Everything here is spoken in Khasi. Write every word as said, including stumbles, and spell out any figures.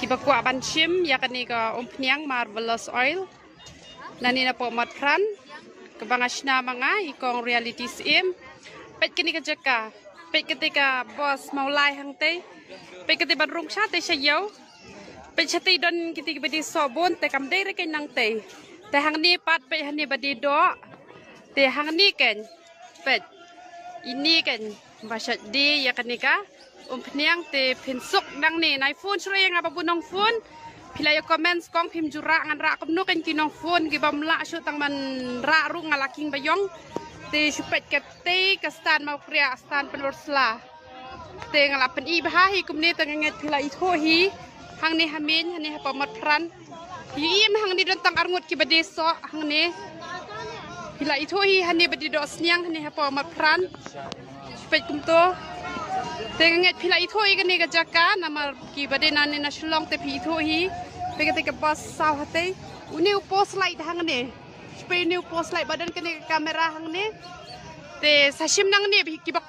Kiba kwah ban shim ïa kane ka umphniang marvelous oil. Nangne na Pop Mat Pran. Kaba nga shna ma nga i kong Reality Syiem. Peit kane ka jaka. Peit kata ka bos Mawlai hangtei. Peit kata ban rung shatei sha ïew. Peit shatei don kata kiba dei sohbun te kam dei re kane nangtei. Te hangne pat peit hangne ba dei doh. Te hangne kane. Peit. Ine kane ba shait dei ïa kane ka umphniang te phin suk nangne. Nai phone shuh ïa nga ba bun nongphone. Phi la ïa comment kong phim ju rah, ngan rah kumno kane ki nongphone ki bym lah shuh tang ban rah ruh nga la king ba ïong. Te shu peit katei ka stand Mawkriah, stand Pynursla. Te nga la pyni bha hi kumne te nga ngeit phi la ithuh hi. Hangne ha Meiñ, hangne ha Pop Mat Pran. Ïa im hangne don tang arngut kiba dei soh hangne. Phi la ithuh hi hangne ba dei doh sniang hangne ha Pop Mat Pran. Peit kumto. Te nga ngeit phi la ithuh hi kane ka jaka namar kiba dei nangne na Shillong te phi ithuh hi. Peit kata ka bos saw hatei. Une u post light hangne. Peit une u post light ba don kane ka camera hangne. Te sa shim nangne kiba